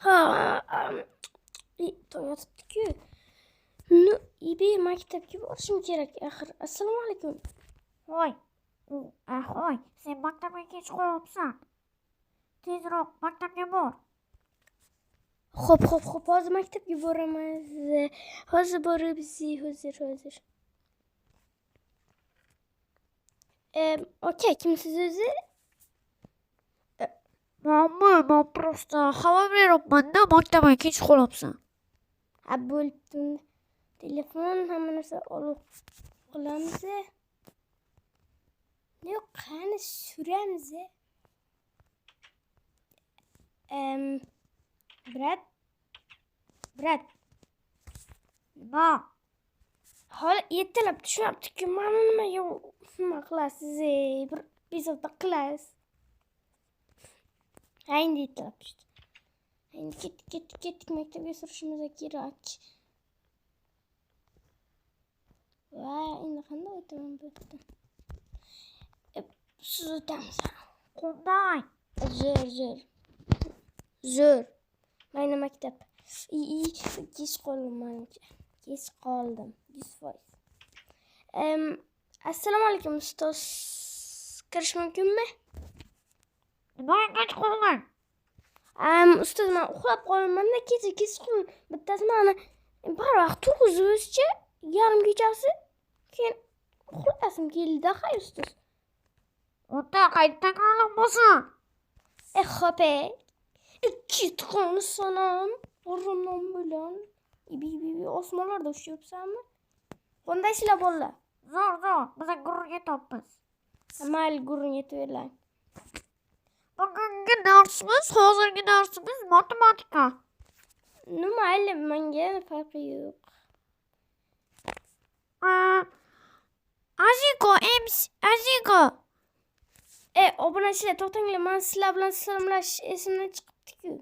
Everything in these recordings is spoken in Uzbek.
Ha, tong otibdi-ku. Ну, ibi maktabga borishim kerak axir. Assalomu alaykum. Voy, hoy, sen maktabga kech qolyapsan. Tezroq maktabga bor. Xo'p, xo'p, xo'p, hozir maktabga boramiz. Hozir borib, hozir, hozir. Aka, kimsiz o'zi? Manmi, man просто xabar beryapman-da, maktabga kech qolyapsan. Ha, bo'libdi. Telefon, hamma narsa olib qolamiz. Yo'q, qani suramiz? Брат, брат, Nima? Holi ertalab tushmabdi-ku, mana nimaga nima qilasiz, ey, bir bezovta qilasiz. Ha, endi ertalab tushdi. Endi ketdik, ketdik, ketdik, maktabga surishimiz kerak. Va endi qanday o'taman bu yerdan? Siz o'tamiz. Qanday? Zo'r, zo'r. Zo'r. Mayli maktab. I, i, kech qoldim manimcha. Kech qoldim. 100%. Assalomu alaykum, ustoz. Kirish mumkinmi? Nimaga kech qolding? Ustoz, men uxlab qolganman-da, kecha kechqurun bittasi mani barvaqt turg'izib o'zicha yarim kechasi. Keyin uxlasim keldi-da, hay ustoz. Ota, qayta takrorlab bo'lsin. Xo'p, e. Ikki tiqoni sanam o'rnimdan bilan. Ibi, ibi, ibi, osmonlarda uchyapsanmi? Qandaysizlar bolalar? Zo'r, zo'r, biz gurung yetyapmiz. Mayli, gurung yetaverlang. Bugungi darsimiz, hozirgi darsimiz matematika. Ну, mayli, menga farqi yo'q. Aziko, MC, Aziko. Obunachilar, to'xtanglar, men sizlar bilan salomlashish esimdan chiqibdi-ku.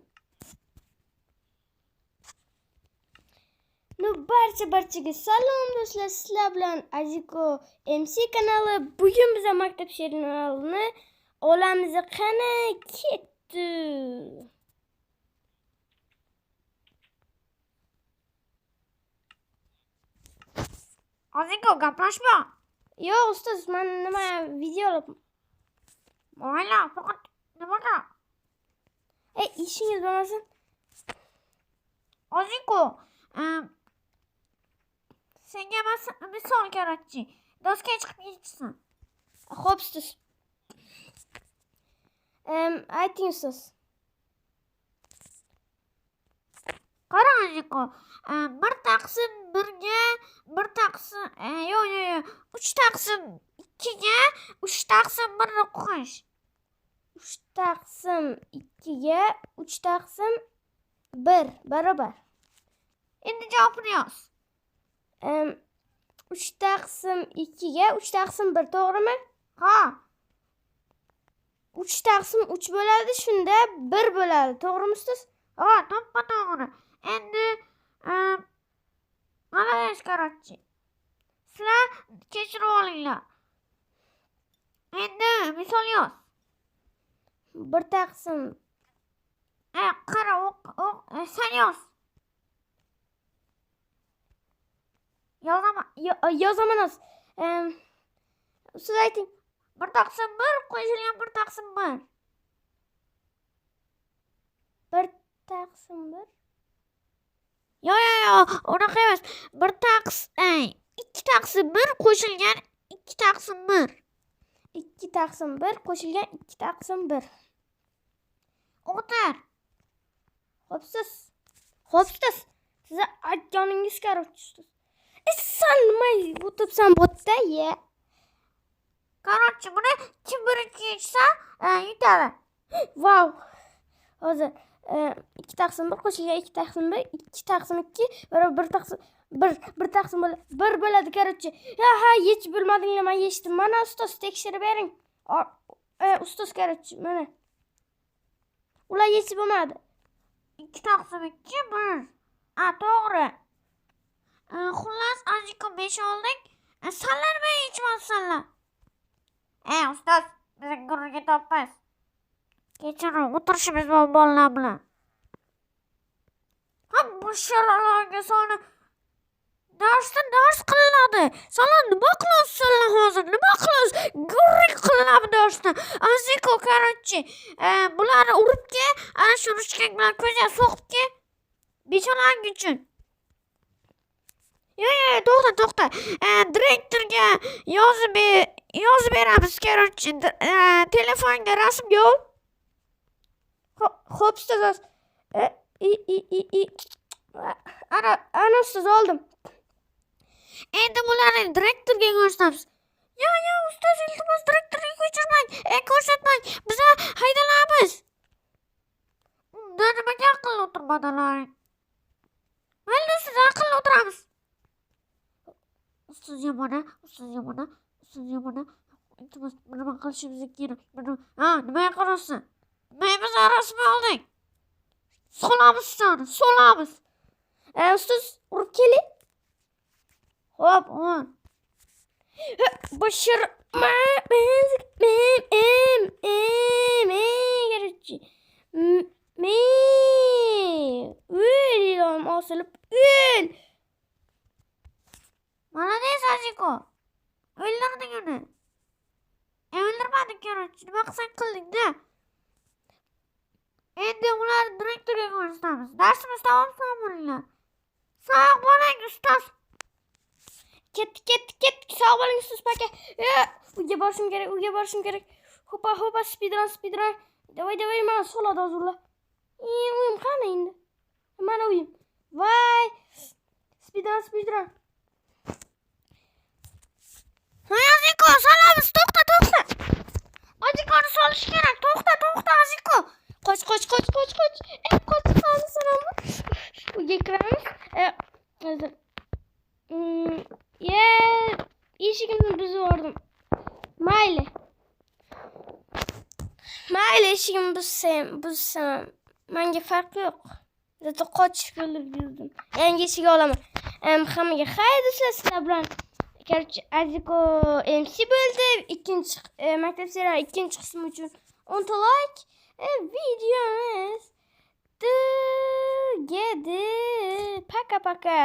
Ну, barcha barchaga salom do'stlar, sizlar bilan Aziko MC kanali. Bugun biz maktab serialini olamiz. Qani ketdi. Aziko, gaplashma. Yo'q, ustoz, men nima video olib. Mayli, faqat nimaga? Ishingiz bo'lmasin. Aziko, senga misol kerakchi. Doskaga chiqib ketsin. Xo'p, ustoz. Ayting, ustoz. Qara, Aziko, 1 taqsim 1ga, 1 taqsim, yo'q, yo'q, yo'q, 3 taqsim 2ga, 3 taqsim 1ni qo'sh. 3 taqsim 2ga, 3 taqsim 1 barobar. Endi javobini yoz. 3 taqsim 2ga, 3 taqsim 1, to'g'rimi? Ha. 3 taqsim 3 bo'ladi, shunda 1 bo'ladi, to'g'rimi, ustoz? Ha, to'ppa-to'g'ri. Endi, mana короче. Sizlar kechirib olinglar. Endi misol yoz. 1 taqsim Qara, o'q, sen yoz. Yozaman. Yozaman hozir. Siz ayting. 1 taqsim 1 qo'shilgan 1 taqsim 1. 1 taqsim 1. Yo'q, yo'q, yo'q, unaqa emas. 1 2 taqsim 1 qo'shilgan 2 taqsim 1. 2 taqsim 1 qo'shilgan 2 taqsim 1. O'tir. Xo'p, siz. Xo'p, siz. Sizni aytganingiz короче, ustoz. San nima o'tiribsan bu yerda, ye? Короче, buni kim birinchi yechsa, yutadi. Vau. Hozir, 2 taqsim 1 qo'shilgan 2 taqsim 1, 2 taqsim 2 barobar 1 taqsim 1, 1 taqsim 1 bo'ladi, короче. Ha, ha, yechib bilmadinglar, men yechdim. Mana ustoz, tekshirib bering. Ustoz, короче, mana. Ular yechib bo'lmadi. 2 taqsim 2 1. Ha, to'g'ri. Xullas, Aziko 5 oldik. Sanlar nima yechmabsanlar? Ustoz, biz gurung ketyapmiz. Kechiring, o'tirishimiz bor bolalar bilan. Basharalarga soni darsda dars qilinadi. Sana nima qilyapsanlar hozir? Nima qilyapsiz? Gurrik qilinadi darsda. Aziko, короче, bularni urib ke, ana shu ruchkang bilan ko'zga so'qib ke. Becholang uchun. Yo'q, yo'q, to'xta, to'xta. Direktorga yozib beramiz, короче. Telefonga rasmga ol. Xo'p, ustoz. I i i i. Ana, ana, ustoz, oldim. Endi bularni direktorga ko'rsatamiz. Yo, yo, ustoz, iltimos, direktorga ko'chirmang, ko'rsatmang. Biza haydalamiz. Unda nimaga aqlli o'tirmadilar? Mayli, ustoz, aqlli o'tiramiz. Ustoz yomon, ustoz yomon, ustoz yomon. Iltimos, nima qilishimiz kerak? Ha, nimaga qaraysan? Nimaga biz rasm olding? Solamiz seni, solamiz. Ustoz, urib keling. Xo'p, ur. Bashir M M M M M, короче. M o'l, ilon, osilib o'l. Молодец, Aziko. O'ldirding uni. O'ldirmading, короче. Nima qilsang qilding-da. Endi ularni direktorga ko'rsatamiz. Darsimiz tamom, sog' bo'linglar. Sog' bo'ling, ustoz. Ketdik, ketdik, ketdik. Sog' bo'ling, ustoz, пока. Uyga borishim kerak, uyga borishim kerak. Hopa, hopa, speedrun, speedrun. Давай, давай, mana soladi hozir ular. Uyim qani endi? Mana uyim. Voy. Speedrun, speedrun. Voy, Aziko, solamiz. To'xta, to'xta. Azikoni solish kerak. To'xta, to'xta, Aziko. Qoch, qoch, qoch, qoch, qoch. Qoch, qani sanami? Uyga kiramiz. Hozir. Ye, eshigimni buzib yubordim. Mayli. Mayli, eshigimni buzsam, menga farqi yo'q. Зато qochib o'lib yurdim. Yangi eshik olaman. Hammaga xayr, do'stlar, sizlar bilan, короче, Aziko MC bo'ldi. Ikkinchi maktab seriali ikkinchi qismi uchun 10 ta like. Videomiz tugadi. Пока, пока.